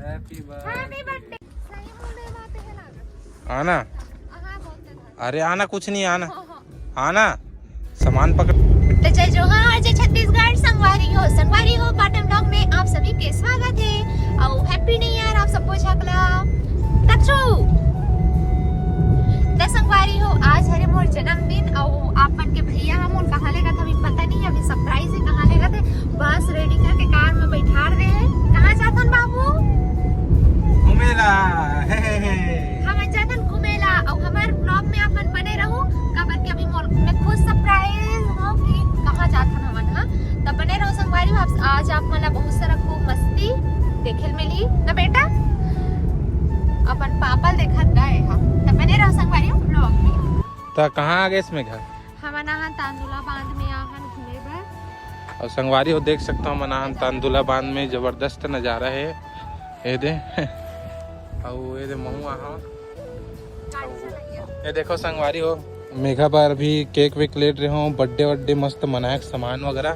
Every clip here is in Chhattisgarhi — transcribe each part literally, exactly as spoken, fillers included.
Happy birthday। सही बोल रहे, बात है ना। आना। हाँ, बोलते हैं। अरे आना, कुछ नहीं, आना। हाँ, हाँ। आना, सामान पकड़। तो जय जोहार, जय छत्तीसगढ़, संगवारी हो, संगवारी हो, पाटन ब्लॉग में आप सभी के स्वागत है। और हैप्पी न्यू ईयर आप सबको झकला। तक्षु। तो संगवारी हो, आज हरे मोर जन्मदिन, और आप मन के भैया हम उन कहाँ लेगा था अभी पता नहीं, अभी सरप्राइज है, कहाँ लेगा थे। बस रेडी करके कार में बैठा रहे हैं। कहाँ जाथन बाबू? घूमेला। हे, हे, हे। हम जाथन घूमेला, और हमारे ब्लॉग में आप मन बने रहो, काबर के अभी मोर मैं खुद सरप्राइज हूँ कि कहाँ जाथन हमन, हाँ। तब बने रहो संगवारी हो, आप, आज आप मन ला बहुत सारा खूब मस्ती देखे ल मिली ना बेटा, अपन पापा ल देखत गए हम। तब बने रहो संगवारी हो ब्लॉग में। त कहाँ आ गए इसमें घर? हमन आहन तांदुला बांध में आहन घूमे बर। और संगवारी हो देख सकते हो, हमन आहन तांदुला बांध में, जबरदस्त नजारा है। ये दे और ये दे महू आहा। ये देखो संगवारी हो, मेघा बर अभी केक वेक लेट रहे हो, बर्थडे वर्थडे मस्त मनाए के सामान वगैरह।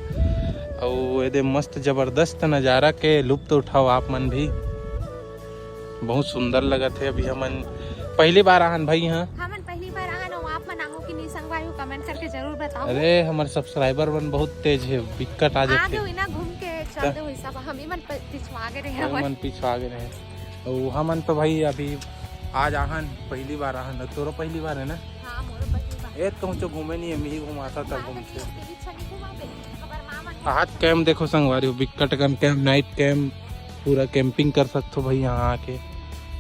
और ये दे मस्त जबरदस्त नजारा के लुत्फ उठाओ आप मन भी। बहुत सुंदर लगत है। अभी हमन पहली बार आहन भाई यहाँ। हमन पहली बार आहन, और आप मन आहू कि नहीं संगवारी हो, कमेंट करके जरूर बताओ। अरे हमर सब्सक्राइबर मन बहुत तेज है, बिक्कट आ आ जाते। गए ना घूम के चल दे वैसा, हम ही मन प-, पिछवा गए रहे हमन। मन पिछवा गए रहे। और हमन तो भाई अभी आज आहन, पहली बार आहन। तोरो पहली बार है ना? हाँ, मोरो पहली बार। ए, तुम तो घूमे नहीं है, मिही घुमाता था हाँ, घूमते। तो इसके बीच छनी घुमा दे। अगर माँ मन आज कैंप देखो संगवारी हो, बिक्कट कन कैंप, नाइट कैंप, पूरा कैंपिंग कर सकते हो भाई यहाँ आके।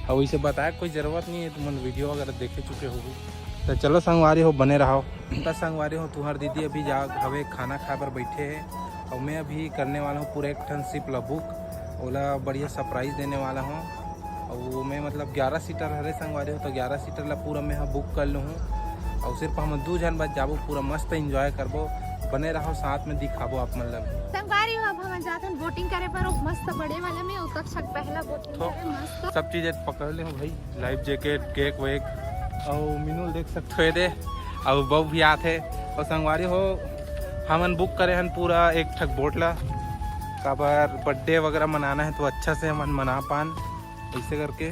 और इसे बताए कोई जरूरत नहीं है, तुम वीडियो वगैरह देखे चुके हो। तो चलो संगवारी हो, बने रहो। तो संगवारी हो, तुम्हार दीदी अभी जा हवे खाना खाए बर बैठे है, और मैं अभी करने वाला हूँ पूरा एक ठन सिप ला बुक, ओला बढ़िया सरप्राइज देने वाला हूँ। और वो मैं मतलब ग्यारह सीटर हरे संगवारी हो, तो ग्यारह सीटर ला पूरा मैं ह बुक कर लूँ हूँ। और सिर्फ हम दू झन बच जाबो, पूरा मस्त एंजॉय करबो। बने रहो, साथ में दिखाबो आप मन ला भी। संगवारी हो, अब हम जाथन बोटिंग करे पर, वो मस्त बड़े वाला में, उतक छक पहला बोटिंग तो करे, मस्त। सब चीज पकड़ ले हूँ भाई, लाइफ जैकेट, केक वेक, और मीनू ल देख सकते हो, ये दे, और बहू भी आत है। और संगवारी हो, हमन बुक करे हन पूरा एक ठक बोट ला, काबर बर्थडे वगैरह मनाना है तो अच्छा से हमन मना पान। ऐसे करके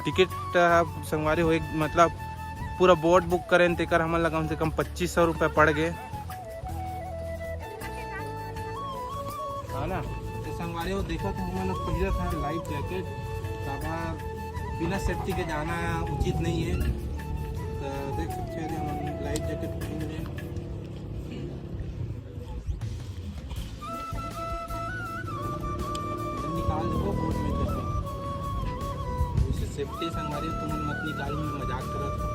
टिकट, अ, संगवारी हो, एक मतलब पूरा बोट बुक करें, तेकर हमन ला कम से कम पच्चीस सौ रुपये पड़ गए। हाँ ना, तो संगवारी हो, देखो तो हमन लोग पहिरत है लाइफ जैकेट, काबर बिना सेफ्टी के जाना उचित नहीं है। तो देख सकते हो, हम लाइफ जैकेट पहन रहे हैं। निकाल दो बोट में से। उसे सेफ्टी संगवारी हो, तुम मत निकालो, मैं मजाक करत हूँ।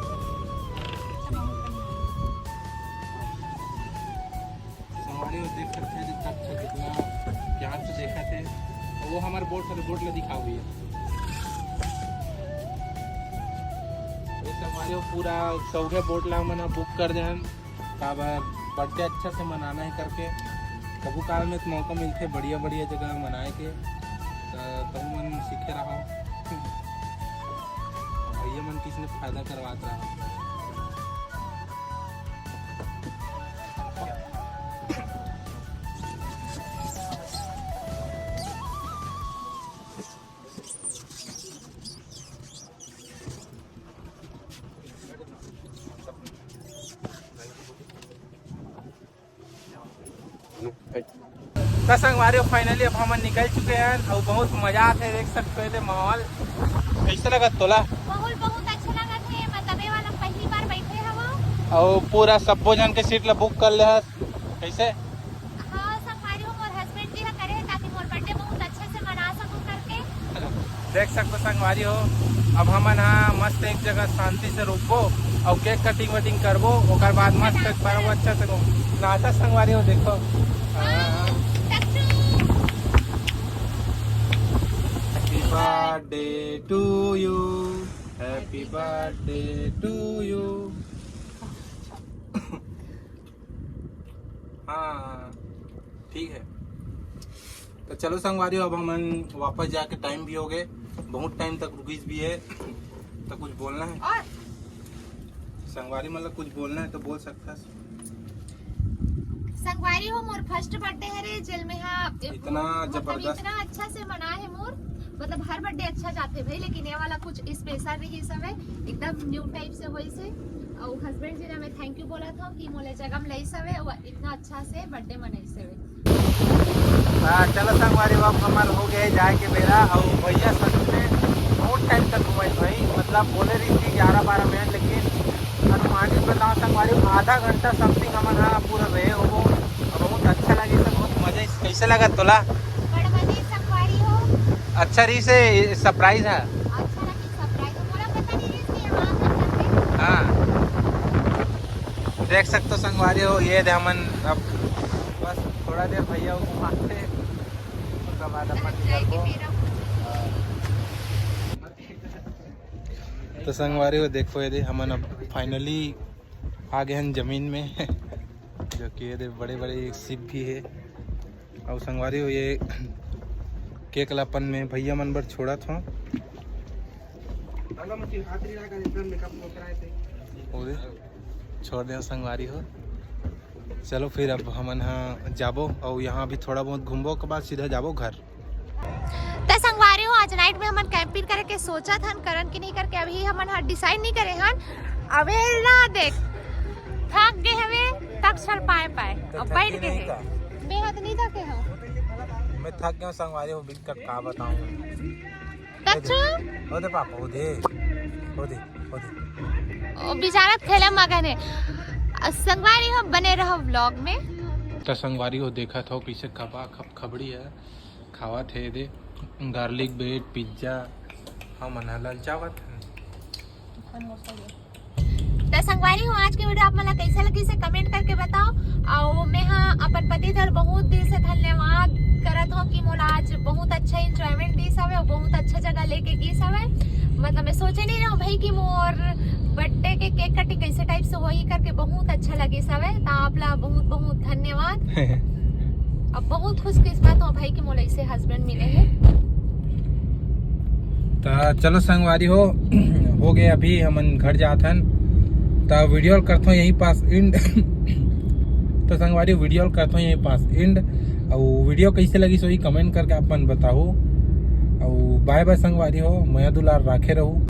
संगवारी हो, देख सकते हैं कितना अच्छा, कितना प्यार से देखा थे। और वो हमारे बोट, सारे बोट ले दिखा हुई है। ये संगवारी हो, पूरा सौगे बोट ला हमन बुक कर दे हन। काबर बर्थडे अच्छा से मनाना है करके, कभू काल में तो मौका मिलथे बढ़िया बढ़िया जगह मनाए के, त तुम मन सीखे रहो। भैया मन किसने फायदा करवात रहा। त संगवारी हो, finally अब हमन निकल चुके हैं और बहुत मजा आते, देख सकते हो ये माहौल। कैसे लगा तोला? माहौल बहुत अच्छा लगा थे, मतलब ये वाला पहली बार बैठे हवो। और पूरा सब्बो जन के सीट ला बुक कर ले हस, कैसे? हाँ, संगवारी हो, मोर हस्बैंड जी हा करे हे ताकि मोर बर्थडे बहुत अच्छा से मना सकूं करके। देख सकते संगवारी हो, अब हमन हा मस्त एक जगह शांति से रुकबो और केक कटिंग वटिंग करबो, ओकर बाद मस्त एक बार वो अच्छा से घूम-, नाचा संगवारी हो, देखो। हाँ, Takshu. Happy birthday to you, happy birthday to you। हाँ, ठीक है। तो चलो संगवारी हो, अब हमन वापस जाके, टाइम भी हो गए, बहुत टाइम तक रुकिस भी है, तो कुछ बोलना है? और? संगवारी मतलब कुछ बोलना है तो बोल सकता है। संगवारी हो, मोर फर्स्ट बर्थडे हरे, जेल में हा, इतना मतलब जबरदस्त। इतना अच्छा से मना है मोर। मतलब हर बर्थडे अच्छा जाथे भाई, लेकिन ये वाला कुछ स्पेशल रहिस हवे, एकदम न्यू टाइप से होइस हे। अउ हस्बैंड जी ला मैं थैंक यू बोलत हूँ कि मोला जगह में लइस हवे, वो इतना अच्छा से बर्थडे मनाइस हवे। हाँ, चलो संगवारी हो, अब हमर हो गए जाए के बेरा। और भैया सच में बहुत टाइम तक घुमाई भाई, मतलब बोले रही थी ग्यारह बारह मिनट, लेकिन अनुमानित बताओ संगवारी हो, आधा घंटा समथिंग हमन हा पूरा रहे हो। बहुत अच्छा लगे, सब बहुत मजा। कैसे लगा तोला? बड़ मजे संगवारी हो। अच्छा रही से सरप्राइज है। अच्छा लगी सरप्राइज, मोला पता नहीं रहिस कि यहाँ पर करथे। हाँ, देख सकते हो संगवारी हो, ये दे हमन अब बस थोड़ा देर भैया को घुमाते, उसके बाद अपन जाए के निकलबो। बेरा। तो संगवारी हो, देखो ये दे हमन अब फाइनली आ गए हैं जमीन में। जो कि ये दे बड़े बड़े शिप भी है। और संगवारी हो, ये केक ला अपन मैं भैया मन बर छोड़त हूँ। वो दे, छोड़ दे संगवारी हो। चलो फिर अब हमन हा जाबो और यहाँ भी थोड़ा बहुत घूमबो के बाद सीधा जाबो घर। त संगवारी हो, आज नाइट में हमन कैंपिंग करे के सोचत हन, करन कि नहीं करके अभी हमन हा डिसाइड नहीं करे हन। अबे ना देख, थक गए हवे, तक चल पाए पाए। तो अब थके बैठ गए नहीं हैं। का? बेहद नहीं थके हो। मैं थक गया हूँ संगवारी हो, बिल्कुल का बताऊँ। तक छु ओ दे पापा, ओ दे, ओ दे, ओ दे। ओ बेचारा खेले मगन है। अ, संगवारी हो, बने रहो व्लॉग में। तो संगवारी हो, देखत हो कैसे खबा खब खबड़ी है, खावत है दे गार्लिक ब्रेड पिज्जा। हमन ह ललचावत हन। त संगवारी हो, आज के वीडियो आप मन ला कैसे लगी से कमेंट करके बताओ। और मैं हा अपन पति देव बहुत दिल से धन्यवाद करत हूँ कि मोला आज बहुत अच्छा एंजॉयमेंट दिस हवे और बहुत अच्छा जगह लेके गिस हवे। मतलब मैं सोचे नहीं रहूँ भाई कि मोर बर्थडे के केक कटिंग कैसे टाइप से होही करके। बहुत अच्छा लगिस हवे। त आप ला बहुत बहुत धन्यवाद। अब बहुत खुशकिस्मत हो भाई कि मोला ऐसे हस्बैंड मिले हैं। त चलो संगवारी हो, हो गए, अभी हमन घर जात हन। त वीडियो करथो यहीं पास एंड। तो संगवारी, वीडियो करथो यहीं पास एंड। और वीडियो कैसे लगी सोई कमेंट करके अपन बताओ। और बाय बाय संगवारी हो, मया दुलार राखे रहू।